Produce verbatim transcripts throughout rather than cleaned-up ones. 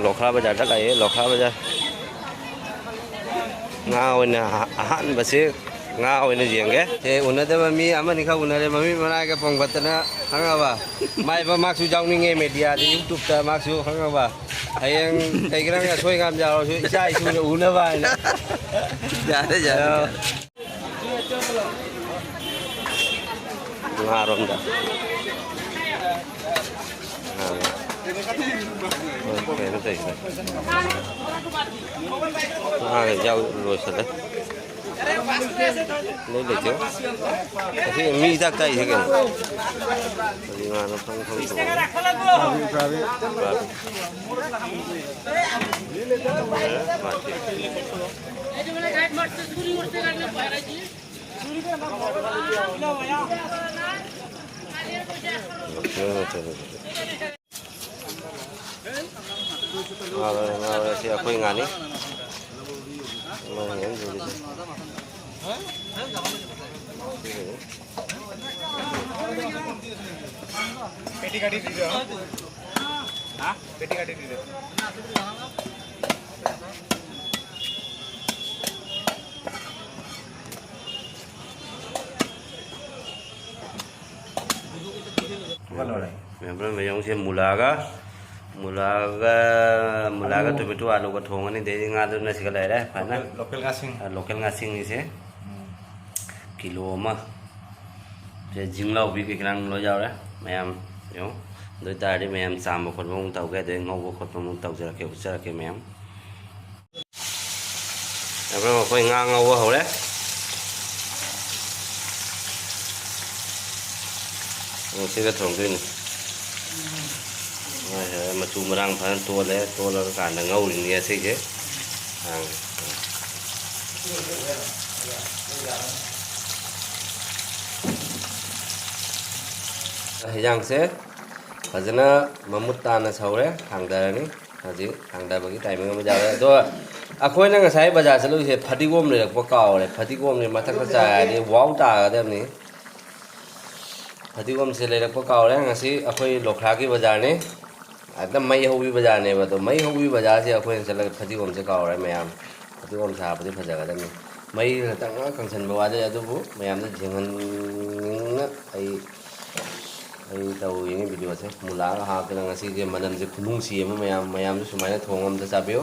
ꯂꯣꯈ꯭ꯔꯥ ꯕꯖꯥꯔꯗ ꯂꯥꯛꯑꯦ, ꯂꯣꯈ꯭ꯔꯥ ꯕꯖꯥꯔ꯫ ꯉꯥ ꯑꯣꯏꯅ ꯑꯍ-, ꯑꯍꯥꯟꯕꯁꯦ ꯉꯥ ꯑꯣꯏꯅ ꯌꯦꯡꯒꯦ꯫ ꯁꯦ ꯎꯅꯗꯕ ꯃꯤ ꯑꯃꯅꯤꯈꯛ ꯎꯅꯔꯦ, ꯃꯃꯤꯠ ꯃꯅꯥꯏꯒ ꯄꯣꯝꯈꯠꯇꯅ, ꯈꯪꯉꯕ? ꯃꯥꯏꯕ ꯃꯥꯁꯨ ꯌꯥꯎꯅꯤꯡꯉꯦ ꯃꯦꯗꯤꯌꯥꯗ, YouTube-ꯇ ꯃꯥꯁꯨ, ꯈꯪꯉꯕ? ꯍꯌꯦꯡ ꯀꯩꯒꯤꯅꯣ ꯑꯁꯣꯏ ꯉꯥꯝ ꯌꯥꯎꯔꯁꯨ ꯏꯆꯥ ꯏꯁꯨꯅ ꯎꯅꯕ ꯍꯥꯏꯅ꯫ ꯌꯥꯔꯦ, ꯌꯥꯔꯦ, ꯑꯣ꯫ ꯌꯥꯔꯦ꯫ ꯉꯥꯔꯣꯝꯗ꯫ ꯉꯥꯔꯣꯝꯗ꯫ ꯍꯣꯏ, ꯀꯩꯅꯣ ꯇꯧꯔꯤꯁꯦ꯫ ꯉꯥꯒ ꯌꯥꯎ ꯂꯣꯏꯁꯤꯜꯂꯦ꯫ ꯂꯣꯏ ꯂꯩꯇꯦ꯫ ꯑꯁꯤ ꯃꯤ ꯍꯤꯗꯥꯛ ꯀꯥꯏꯁꯦ ꯀꯩꯅꯣ? ꯀꯔꯤ ꯉꯥꯅꯣ ꯈꯪ ꯈꯪ ꯇꯧꯔꯦ꯫ ꯉꯥꯔꯣꯏ, ꯉꯥꯔꯣꯏ, ꯁꯤ ꯑꯩꯈꯣꯏ ꯉꯥꯅꯤ꯫ ꯉꯥꯅꯤ꯫ ꯄꯦꯇꯤ ꯀꯥꯇꯤ ꯗꯤꯖꯣ꯫ ꯍꯥ? ꯄꯦꯇꯤ ꯀꯥꯇꯤ ꯗꯤꯖꯣ꯫ ꯃꯌꯥꯝ ꯄꯨꯝꯅꯃꯛ ꯌꯦꯡꯉꯨꯁꯦ, ꯃꯨꯂꯥꯒ, ꯃꯨꯂꯥꯒ, ꯃꯨꯂꯥꯒ ꯑꯂꯨ꯫ ꯇꯣꯃꯦꯇꯣ ꯑꯂꯨꯒ ꯊꯣꯡꯉꯅꯤ꯫ ꯑꯗꯩꯗꯤ ꯉꯥꯗꯨꯅ ꯁꯤꯒ ꯂꯩꯔꯦ ꯐꯖꯅ꯫ ꯂꯣꯀꯦꯜ, ꯂꯣꯀꯦꯜ ꯉꯥꯁꯤꯡ꯫ ꯑ, ꯂꯣꯀꯦꯜ ꯉꯥꯁꯤꯡꯒꯤꯁꯦ꯫ ꯎꯝ꯫ ꯀꯤꯂꯣ ꯑꯃ꯫ ꯁꯦ ꯖꯤꯡꯂꯥꯎꯕꯤ ꯀꯩꯀꯩ ꯂꯣꯏ ꯌꯥꯎꯔꯦ ꯃꯌꯥꯝ꯫ ꯌꯦꯡꯉꯣ꯫ ꯑꯗꯨ ꯑꯣꯏ ꯇꯥꯔꯗꯤ ꯃꯌꯥꯝ ꯆꯥꯝꯕ ꯈꯣꯠꯄ ꯑꯃꯨꯛ ꯇꯧꯒꯦ, ꯑꯗꯩ ꯉꯧꯕ ꯈꯣꯠꯄ ꯑꯃꯨꯛ ꯇꯧꯖꯔꯛꯀꯦ, ꯎꯠꯆꯔꯛꯀꯦ ꯃꯌꯥꯝ꯫ ꯑꯩꯈꯣꯏ ꯉꯥ ꯉꯧꯕ ꯍꯧꯔꯦ꯫ ꯎꯝ, ꯁꯤꯒ ꯊꯣꯡꯗꯣꯏꯅꯤ꯫ ꯍꯣꯏ, ꯍꯣꯏ, ꯃꯆꯨ ꯃꯔꯥꯡ ꯐꯖꯅ ꯇꯣꯜꯂꯦ, ꯇꯣꯜꯂꯕ ꯀꯥꯟꯗ ꯉꯧꯔꯤꯅꯤ ꯑꯁꯤꯁꯦ꯫ ꯑꯪ꯫ ꯍꯤꯟꯖꯥꯡꯁꯦ ꯐꯖꯅ ꯃꯃꯨꯠ ꯇꯥꯅ ꯁꯧꯔꯦ, ꯊꯥꯡꯗꯔꯅꯤ꯫ ꯍꯧꯖꯤꯛ ꯊꯥꯡꯗꯕꯒꯤ timing ꯑꯃ ꯌꯥꯎꯔꯦ꯫ ꯑꯗꯣ ꯑꯩꯈꯣꯏꯅ ꯉꯁꯥꯏ ꯕꯖꯥꯔ ꯆꯠꯂꯨꯏꯁꯦ ꯐꯗꯤꯒꯣꯝ ꯂꯩꯔꯛꯄ ꯀꯥꯎꯔꯦ꯫ ꯐꯗꯤꯒꯣꯝꯁꯦ ꯃꯊꯛꯇ ꯆꯥꯏꯔꯗꯤ ꯋꯥꯎ ꯇꯥꯒꯗꯕꯅꯤ꯫ ꯐꯗꯤꯒꯣꯝꯁꯦ ꯂꯩꯔꯛꯄ ꯀꯥꯎꯔꯦ꯫ ꯉꯁꯤ ꯑꯩꯈꯣꯏ ꯂꯣꯈ꯭ꯔꯥꯒꯤ ꯕꯖꯥꯔꯅꯤ꯫ ꯍꯦꯛꯇ ꯃꯩ ꯍꯧꯕꯤ ꯕꯖꯥꯔꯅꯦꯕ꯫ ꯑꯗꯣ ꯃꯩ ꯍꯧꯕꯤ ꯕꯖꯥꯔꯁꯦ ꯑꯩꯈꯣꯏꯅ ꯆꯠꯂꯒ ꯐꯗꯤꯒꯣꯝꯁꯦ ꯀꯥꯎꯔꯦ ꯃꯌꯥꯝ꯫ ꯐꯗꯤꯒꯣꯝꯁꯦ ꯍꯥꯞꯄꯗꯤ ꯐꯖꯒꯗꯕꯅꯤ꯫ ꯃꯩ ꯈꯛꯇꯪ ꯉꯥꯛ ꯀꯪꯁꯟꯕ ꯋꯥꯗꯩ, ꯑꯗꯨꯕꯨ ꯃꯌꯥꯝꯗ ꯌꯦꯡꯍꯟꯅꯤꯡꯅ ꯑꯩ ꯑꯩ ꯇꯧꯔꯤꯅꯤ ꯚꯤꯗꯤꯑꯣꯁꯦ꯫ ꯃꯨꯂꯥꯒ ꯍꯥꯞꯇꯅ ꯉꯁꯤꯁꯦ ꯃꯅꯝꯁꯦ ꯈꯨꯅꯨꯡꯁꯤ ꯑꯃ ꯃꯌꯥꯝ, ꯃꯌꯥꯝꯁꯨ ꯁꯨꯃꯥꯏꯅ ꯊꯣꯡ ꯑꯝꯇ ꯆꯥꯕꯤꯌꯨ꯫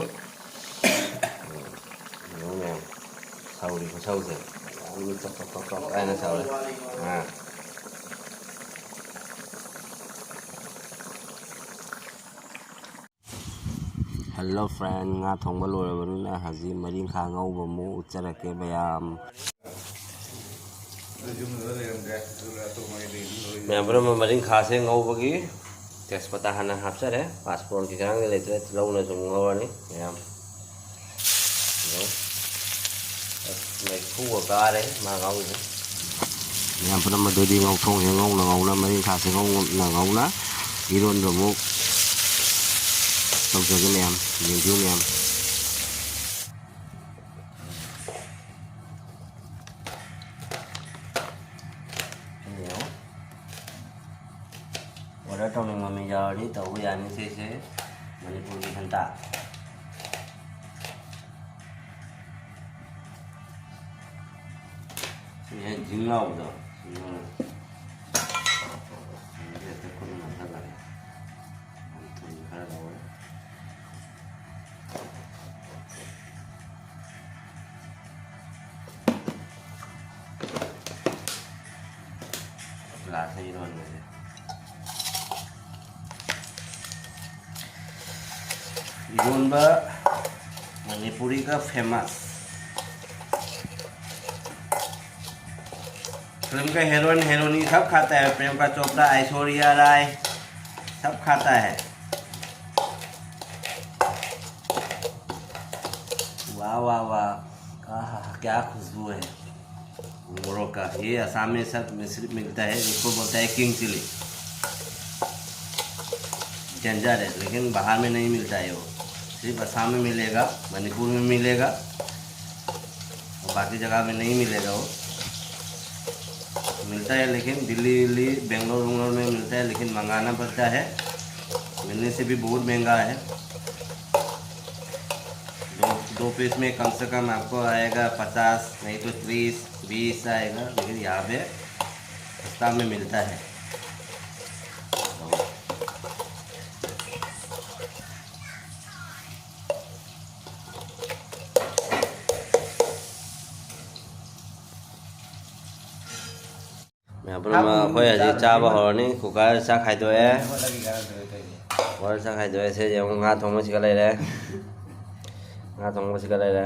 ꯌꯦꯡꯉꯨ ꯃꯌꯥꯝ, ꯁꯧꯔꯤ ꯈꯨꯁꯧꯁꯦ꯫ ꯌꯥꯝꯅ ꯆꯞ ꯆꯞ ꯆꯞ ꯆꯞ ꯍꯥꯏꯅ ꯁꯧꯔꯦ꯫ ꯑꯥ꯫ Hello friend, ꯉꯥ ꯊꯣꯡꯕ ꯂꯣꯏꯔꯕꯅꯤꯅ ꯍꯧꯖꯤꯛ ꯃꯔꯤꯡꯈꯥ ꯉꯧꯕ ꯑꯃꯨꯛ ꯎꯠꯆꯔꯛꯀꯦ ꯃꯌꯥꯝ꯫ ꯃꯌꯥꯝ ꯄꯨꯝꯅꯃꯛ ꯃꯔꯤꯡꯈꯥꯁꯦ ꯉꯧꯕꯒꯤ ꯇꯦꯖꯄꯇꯥ ꯍꯥꯟꯅ ꯍꯥꯞꯆꯔꯦ꯫ ꯄꯥꯁꯄꯣꯔꯟꯒꯤ ꯆꯥꯡꯗꯤ ꯂꯩꯇ꯭ꯔꯦ, ꯇꯤꯜꯍꯧꯅ ꯁꯨꯝ ꯉꯧꯔꯅꯤ ꯃꯌꯥꯝ꯫ ꯑꯗꯣ ꯃꯩꯈꯨꯒ ꯀꯥꯔꯦ ꯃꯥ ꯉꯧꯔꯤꯁꯦ꯫ ꯃꯌꯥꯝ ꯄꯨꯝꯅꯃꯛ ꯑꯗꯨꯗꯤ ꯉꯧꯊꯣꯡꯁꯦ ꯉꯧꯅ ꯉꯧꯅ, ꯃꯔꯤꯡꯈꯥꯁꯦ ꯉꯧꯅ ꯉꯧꯅ ꯏꯔꯣꯟꯕ ꯑꯃꯨꯛ ꯇꯧꯖꯒꯦ ꯃꯌꯥꯝ, ꯌꯦꯡꯕꯤꯌꯨ ꯃꯌꯥꯝ꯫ ꯌꯦꯡꯉꯣ꯫ ꯑꯣꯔꯗꯔ ꯇꯧꯅꯤꯡꯕ ꯃꯤ ꯌꯥꯎꯔꯗꯤ ꯇꯧꯕ ꯌꯥꯅꯤ꯫ ꯁꯤꯁꯦ ꯃꯅꯤꯄꯨꯔꯒꯤ ꯍꯦꯟꯇꯥꯛ꯫ ꯁꯤ ꯍꯦꯛ ꯖꯤꯡ ꯂꯥꯎꯕꯗꯣ, ꯁꯤ ꯍꯦꯛꯇ ꯈꯨꯠꯅ ꯅꯝꯁꯤꯜꯂꯒꯦ꯫ ꯊꯨꯝ ꯈꯔ ꯂꯧꯔꯦ꯫ ꯒ꯭ꯂꯥꯁꯇ ꯏꯔꯣꯟꯕꯁꯦ꯫ ꯏꯔꯣꯟꯕ ꯃꯅꯤꯄꯨꯔꯤꯒ famous꯫ फिल्म का हीरोइन हीरोनी सब खाता है, प्रियंका चोपड़ा, ऐश्वर्या राय, सब खाता है। वाह, वाह, वाह। आहा, क्या खुशबू है मोमोज का। ये असम में सब में सिर्फ मिलता है, इसको बोलता है किंग चिली। डेंजर है, लेकिन बाहर में नहीं मिलता है वो, सिर्फ असम में मिलेगा, मणिपुर में मिलेगा, और बाकी जगह में नहीं मिलेगा वो। मिलता है, लेकिन दिल्ली विल्ली, बेंगलोर वेंगलोर में मिलता है, लेकिन मंगाना पड़ता है। मिलने से भी बहुत महंगा है। दो दो पीस में कम से कम आपको आएगा पचास, नहीं तो तीस, बीस आएगा, लेकिन यहाँ पे सस्ता में मिलता है। ꯃꯌꯥꯝ ꯄꯨꯝꯅꯃꯛ ꯑꯩꯈꯣꯏ ꯍꯧꯖꯤꯛ ꯆꯥꯕ ꯍꯧꯔꯅꯤ꯫ ꯀꯨꯀꯔ ꯆꯥꯛ ꯈꯥꯏꯗꯣꯛꯑꯦ꯫ ꯀꯨꯀꯔ ꯆꯥꯛ ꯈꯥꯏꯗꯣꯛꯑꯦ꯫ ꯁꯤꯁꯦ ꯑꯃꯨꯛ ꯉꯥ ꯊꯣꯡꯕꯁꯤꯒ ꯂꯩꯔꯦ꯫ ꯉꯥ ꯊꯣꯡꯕꯁꯤꯒ ꯂꯩꯔꯦ꯫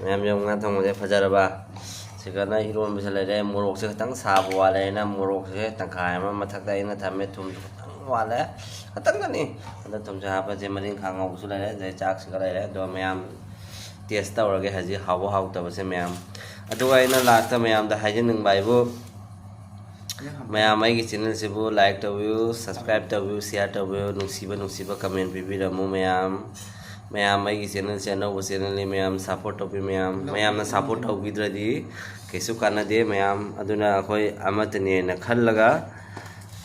ꯃꯌꯥꯝꯁꯦ ꯑꯃꯨꯛ ꯉꯥ ꯊꯣꯡꯕꯁꯦ ꯐꯖꯔꯕ꯫ ꯁꯤꯒꯅ ꯏꯔꯣꯟꯕꯁꯦ ꯂꯩꯔꯦ꯫ ꯃꯣꯔꯣꯛꯁꯦ ꯈꯤꯇꯪ ꯁꯥꯕ ꯋꯥꯠꯂꯦ꯫ ꯑꯩꯅ ꯃꯣꯔꯣꯛꯁꯦ ꯇꯪꯈꯥꯏ ꯑꯃ ꯃꯊꯛꯇ ꯑꯩꯅ ꯊꯝꯃꯦ꯫ ꯊꯨꯝꯁꯨ ꯈꯤꯇꯪ ꯋꯥꯠꯂꯦ꯫ ꯈꯤꯇꯪꯗꯅꯤ꯫ ꯑꯗ ꯊꯨꯝꯁꯦ ꯍꯥꯞꯄꯁꯦ꯫ ꯃꯔꯤꯡꯈꯥ ꯉꯧꯕꯁꯨ ꯂꯩꯔꯦ꯫ ꯑꯗꯩ ꯆꯥꯛꯁꯤꯒ ꯂꯩꯔꯦ꯫ ꯑꯗꯣ ꯃꯌꯥꯝ ꯇꯦꯁ ꯇꯧꯔꯒꯦ ꯍꯧꯖꯤꯛ ꯍꯥꯎꯕ ꯍꯥꯎꯇꯕꯁꯦ ꯃꯌꯥꯝ꯫ ꯑꯗꯨꯒ ꯑꯩꯅ ꯂꯥꯁꯇ ꯃꯌꯥꯝꯗ ꯍꯥꯏꯖꯅꯤꯡꯕ ꯍꯥꯏꯕꯨ, ꯃꯌꯥꯝ ꯑꯩꯒꯤ ꯆꯦꯅꯦꯜꯁꯤꯕꯨ ꯂꯥꯏꯛ ꯇꯧꯕꯤꯌꯨ, ꯁꯕꯁꯀ꯭ꯔꯥꯏꯕ ꯇꯧꯕꯤꯌꯨ, ꯁꯤꯌꯥꯔ ꯇꯧꯕꯤꯌꯨ, ꯅꯨꯡꯁꯤꯕ ꯅꯨꯡꯁꯤꯕ ꯀꯃꯦꯟ ꯄꯤꯕꯤꯔꯝꯃꯨ ꯃꯌꯥꯝ꯫ ꯃꯌꯥꯝ ꯑꯩꯒꯤ ꯆꯦꯅꯦꯜꯁꯦ ꯑꯅꯧꯕ ꯆꯦꯅꯦꯜꯅꯤ ꯃꯌꯥꯝ, ꯁꯞꯄꯣꯔꯠ ꯇꯧꯕꯤꯌꯨ ꯃꯌꯥꯝ꯫ ꯃꯌꯥꯝꯅ ꯁꯞꯄꯣꯔꯠ ꯇꯧꯕꯤꯗ꯭ꯔꯗꯤ ꯀꯩꯁꯨ ꯀꯥꯟꯅꯗꯦ ꯃꯌꯥꯝ꯫ ꯑꯗꯨꯅ ꯑꯩꯈꯣꯏ ꯑꯃꯠꯇꯅꯦꯅ ꯈꯜꯂꯒ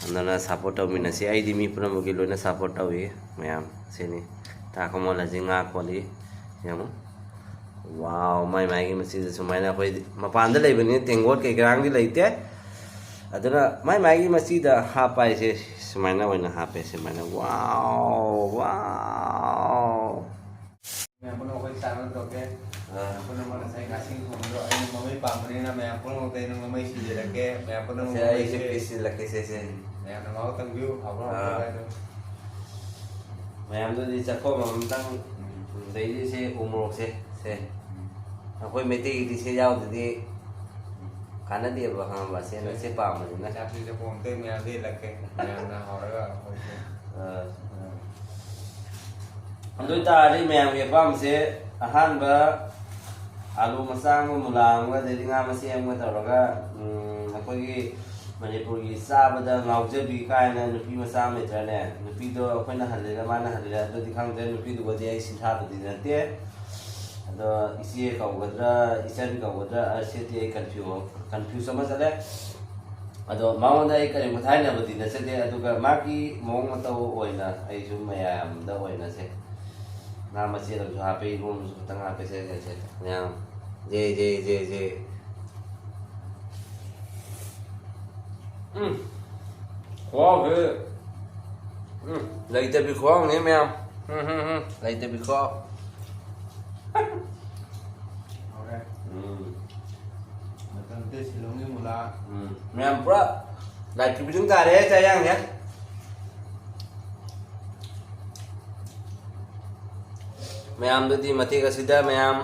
ꯑꯗꯨꯅ ꯁꯞꯄꯣꯔꯠ ꯇꯧꯃꯤꯟꯅꯁꯤ꯫ ꯑꯩꯗꯤ ꯃꯤ ꯄꯨꯝꯅꯃꯛꯀꯤ ꯂꯣꯏꯅ ꯁꯞꯄꯣꯔꯠ ꯇꯧꯏ ꯃꯌꯥꯝ꯫ ꯁꯤꯅꯤ ꯇꯥ ꯀꯃꯣꯜ ꯑꯁꯤ ꯉꯥ ꯀꯣꯜꯂꯤ꯫ ꯌꯦꯡꯉꯨ꯫ ꯋꯥꯎ, ꯃꯥꯏ ꯃꯥꯏꯒꯤ ꯃꯆꯤꯗ ꯁꯨꯃꯥꯏꯅ ꯑꯩꯈꯣꯏꯗꯤ ꯃꯄꯥꯟꯗ ꯂꯩꯕꯅꯤꯅ ꯇꯦꯡꯒꯣꯠ ꯀꯩꯀꯥꯡꯗꯤ ꯂꯩꯇꯦ꯫ ꯑꯗꯨꯅ ꯃꯥꯏ ꯃꯥꯏꯒꯤ ꯃꯆꯤꯗ ꯍꯥꯞꯄ ꯍꯥꯏꯁꯦ ꯁꯨꯃꯥꯏꯅ ꯑꯣꯏꯅ ꯍꯥꯞꯄꯦ꯫ ꯁꯨꯃꯥꯏꯅ꯫ ꯋꯥꯎ, ꯋꯥꯎ꯫ ꯃꯌꯥꯝ ꯄꯨꯝꯅꯃꯛ ꯑꯩꯈꯣꯏ ꯆꯥꯅ ꯇꯧꯔꯛꯀꯦ꯫ ꯑꯥ꯫ ꯃꯌꯥꯝ ꯄꯨꯝꯅꯃꯛ ꯉꯁꯥꯏ ꯉꯥꯁꯤꯡ ꯊꯣꯡꯕꯗꯣ ꯑꯩꯅ ꯃꯃꯩ ꯄꯥꯝꯕꯅꯤꯅ ꯃꯌꯥꯝ ꯄꯨꯝꯅꯃꯛꯇ ꯑꯩꯅ ꯃꯃꯩ ꯁꯤꯖꯔꯛꯀꯦ꯫ ꯃꯌꯥꯝ ꯄꯨꯝꯅꯃꯛ ꯁꯦ, ꯑꯩꯁꯦ ꯃꯃꯩꯁꯦ ꯄꯤꯁ ꯁꯤꯜꯂꯛꯀꯦ, ꯁꯦ, ꯁꯦ꯫ ꯎꯝ꯫ ꯃꯌꯥꯝꯅ ꯃꯍꯥꯎ ꯇꯪꯕꯤꯌꯨ꯫ ꯍꯥꯎꯕ꯭ꯔꯥ, ꯑꯥ꯫ ꯍꯥꯎꯇꯕ꯭ꯔꯥ ꯍꯥꯏꯗꯣ꯫ ꯃꯌꯥꯝꯗꯨꯗꯤ ꯆꯥꯛꯈꯣꯝ ꯑꯃꯇꯪ, ꯎꯝ꯫ ꯑꯗꯩꯗꯤ ꯁꯦ ꯎ ꯃꯣꯔꯣꯛꯁꯦ, ꯁꯦ꯫ ꯎꯝ꯫ ꯑꯩꯈꯣꯏ ꯃꯩꯇꯩꯒꯤꯗꯤ ꯁꯦ ꯌꯥꯎꯗ꯭ꯔꯗꯤ ꯀꯥꯟꯅꯗꯦꯕ, ꯈꯪꯉꯕ? ꯁꯦ, ꯁꯦ꯫ ꯁꯦ ꯄꯥꯝꯕꯅꯤꯅ꯫ ꯆꯥꯛꯁꯤ ꯆꯥꯛꯈꯣꯝ ꯑꯝꯇꯪ ꯃꯌꯥꯝꯗ ꯏꯜꯂꯛꯀꯦ꯫ ꯃꯌꯥꯝꯅ ꯍꯥꯎꯔꯒ ꯑꯩꯈꯣꯏꯁꯦ꯫ ꯑꯥ꯫ ꯑꯥ꯫ ꯑꯗꯨ ꯑꯣꯏꯇꯥꯔꯗꯤ ꯃꯌꯥꯝꯒꯤ ꯑꯄꯥꯝꯕꯁꯦ ꯑꯍꯥꯟꯕ ꯑꯥꯂꯨ ꯃꯆꯥ ꯑꯃꯒ ꯃꯨꯂꯥ ꯑꯃꯒ ꯑꯗꯩꯗꯤ ꯉꯥ ꯃꯆꯦꯠ ꯑꯃꯒ ꯇꯧꯔꯒ, ꯎꯝ, ꯑꯩꯈꯣꯏꯒꯤ ꯃꯅꯤꯄꯨꯔꯒꯤ ꯆꯥꯕꯗ ꯉꯥꯎꯖꯕꯤ ꯀꯥꯏꯅ ꯅꯨꯄꯤ ꯃꯆꯥ ꯑꯃ ꯂꯩꯇ꯭ꯔꯅꯦ? ꯅꯨꯄꯤꯗꯣ ꯑꯩꯈꯣꯏꯅ ꯍꯜꯂꯤꯔ ꯃꯥꯅ ꯍꯜꯂꯤꯔ ꯑꯗꯨꯗꯤ ꯈꯪꯗ꯭ꯔꯦ꯫ ꯅꯨꯄꯤꯗꯨꯒꯗꯤ ꯑꯩ ꯁꯤꯟꯊꯥꯗꯨꯗꯤ ꯅꯠꯇꯦ꯫ ꯑꯗꯣ ꯏꯆꯦ ꯀꯧꯒꯗ꯭ꯔꯥ, ꯏꯆꯟ ꯀꯧꯒꯗ꯭ꯔꯥ, ꯑꯁꯤꯗꯤ ꯑꯩ ꯀꯟꯐ꯭ꯌꯨ-, ꯀꯟꯐ꯭ꯌꯨꯁ ꯑꯃ ꯆꯠꯂꯦ꯫ ꯑꯗꯣ ꯃꯉꯣꯟꯗ ꯑꯩ ꯀꯔꯤꯒꯨꯝꯕ ꯊꯥꯏꯅꯕꯗꯤ ꯅꯠꯆꯗꯦ, ꯑꯗꯨꯒ ꯃꯥꯒꯤ ꯃꯑꯣꯡ ꯃꯇꯧ ꯑꯣꯏꯅ ꯑꯩꯁꯨ ꯃꯌꯥꯝꯗ ꯑꯣꯏꯅꯁꯦ, ꯉꯥ ꯃꯆꯦꯠ ꯑꯃꯁꯨ ꯍꯥꯞꯄꯦ, ꯏꯔꯣꯟꯕꯁꯨ ꯈꯤꯇꯪ ꯍꯥꯞꯄꯦ, ꯁꯦ, ꯁꯦ, ꯁꯦ, ꯃꯌꯥꯝ, ꯖꯦ, ꯖꯦ, ꯖꯦ, ꯖꯦ꯫ ꯎꯝ꯫ ꯈꯨꯍꯥꯎꯁꯦ꯫ ꯎꯝ꯫ ꯂꯩꯇꯕꯤ ꯈꯨꯍꯥꯎꯅꯤ ꯃꯌꯥꯝ꯫ ꯎꯝ, ꯎꯝ, ꯎꯝ꯫ ꯂꯩꯇꯕꯤ ꯈꯨꯍꯥꯎ꯫ ꯍꯥꯎꯔꯦ꯫ ꯎꯝ꯫ ꯃꯇꯝꯁꯤꯗ ꯁꯤꯂꯣꯡꯒꯤ ꯃꯨꯂꯥ꯫ ꯎꯝ꯫ ꯃꯌꯥꯝ ꯄꯨꯔꯥ ꯂꯥꯏꯠꯀꯤ ꯐꯤꯂꯝ ꯇꯥꯔꯦ ꯆꯥꯛ ꯌꯥꯡꯁꯦ꯫ ꯃꯌꯥꯝꯗꯨꯗꯤ ꯃꯇꯦꯛ ꯑꯁꯤꯗ ꯃꯌꯥꯝ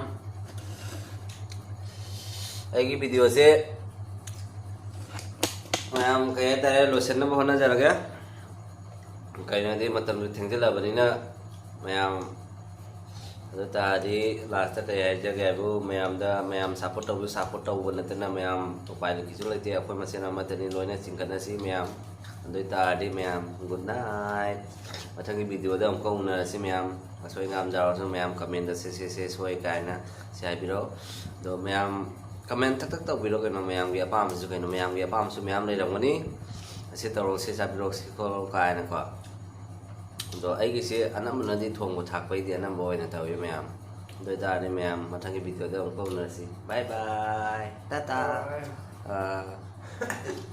ꯑꯩꯒꯤ ꯚꯤꯗꯤꯑꯣꯁꯦ ꯃꯌꯥꯝ ꯀꯩ ꯍꯥꯏꯇꯥꯔꯦ ꯂꯣꯏꯁꯤꯟꯅꯕ ꯍꯣꯠꯅꯖꯔꯒꯦ꯫ ꯀꯩꯅꯣꯗꯤ ꯃꯇꯝꯁꯨ ꯊꯦꯡꯖꯤꯜꯂꯕꯅꯤꯅ ꯃꯌꯥꯝ ꯑꯗꯨ ꯇꯥꯔꯗꯤ ꯂꯥꯁꯇ ꯀꯩ ꯍꯥꯏꯖꯒꯦ ꯍꯥꯏꯕꯨ ꯃꯌꯥꯝꯗ ꯃꯌꯥꯝ ꯁꯞꯄꯣꯔꯠ ꯇꯧꯕꯤꯌꯨ꯫ ꯁꯞꯄꯣꯔꯠ ꯇꯧꯕ ꯅꯠꯇꯅ ꯃꯌꯥꯝ ꯎꯄꯥꯏ ꯂꯩꯈꯤꯁꯨ ꯂꯩꯇꯦ꯫ ꯑꯩꯈꯣꯏ ꯃꯁꯦꯟ ꯑꯃꯠꯇꯅꯤ ꯂꯣꯏꯅ ꯆꯤꯡꯈꯠꯅꯁꯤ ꯃꯌꯥꯝ꯫ ꯑꯗꯨ ꯑꯣꯏ ꯇꯥꯔꯗꯤ ꯃꯌꯥꯝ ꯒꯨꯗ ꯅꯥꯏꯠ꯫ ꯃꯊꯪꯒꯤ ꯚꯤꯗꯤꯑꯣꯗ ꯑꯃꯨꯛꯀ ꯎꯅꯔꯁꯤ ꯃꯌꯥꯝ꯫ ꯑꯁꯣꯏ ꯑꯉꯥꯝ ꯌꯥꯎꯔꯁꯨ ꯃꯌꯥꯝ ꯀꯃꯦꯟꯗ "ꯁꯦ ꯁꯦ ꯁꯦ ꯁꯣꯏ" ꯀꯥꯏꯅ ꯁꯤ ꯍꯥꯏꯕꯤꯔꯛꯑꯣ꯫ ꯑꯗꯣ ꯃꯌꯥꯝ ꯀꯃꯦꯟ ꯊꯛ ꯊꯛ ꯇꯧꯕꯤꯔꯣ ꯀꯩꯅꯣ꯫ ꯃꯌꯥꯝꯒꯤ ꯑꯄꯥꯝꯕꯁꯨ ꯀꯩꯅꯣ, ꯃꯌꯥꯝꯒꯤ ꯑꯄꯥꯝꯕꯁꯨ ꯃꯌꯥꯝ ꯂꯩꯔꯝꯒꯅꯤ꯫ "ꯑꯁꯤ ꯇꯧꯔꯛꯁꯤ, ꯆꯥꯕꯤꯔꯛꯁꯤ ꯈꯣꯠꯂꯣ" ꯀꯥꯏꯅꯀꯣ꯫ ꯑꯗꯣ ꯑꯩꯒꯤꯁꯤ ꯑꯅꯝꯕꯅꯗꯤ ꯊꯣꯡꯕ ꯊꯥꯛꯄꯩꯗꯤ ꯑꯅꯝꯕ ꯑꯣꯏꯅ ꯇꯧꯏ ꯃꯌꯥꯝ꯫ ꯑꯗꯨ ꯑꯣꯏꯇꯥꯔꯗꯤ ꯃꯌꯥꯝ ꯃꯊꯪꯒꯤ ꯚꯤꯗꯤꯑꯣꯗ ꯑꯃꯨꯛꯀ ꯎꯅꯔꯁꯤ꯫ ꯕꯥꯏ ꯕꯥꯏ꯫ ꯇꯥꯇꯥ꯫ Bye. ꯑꯥ꯫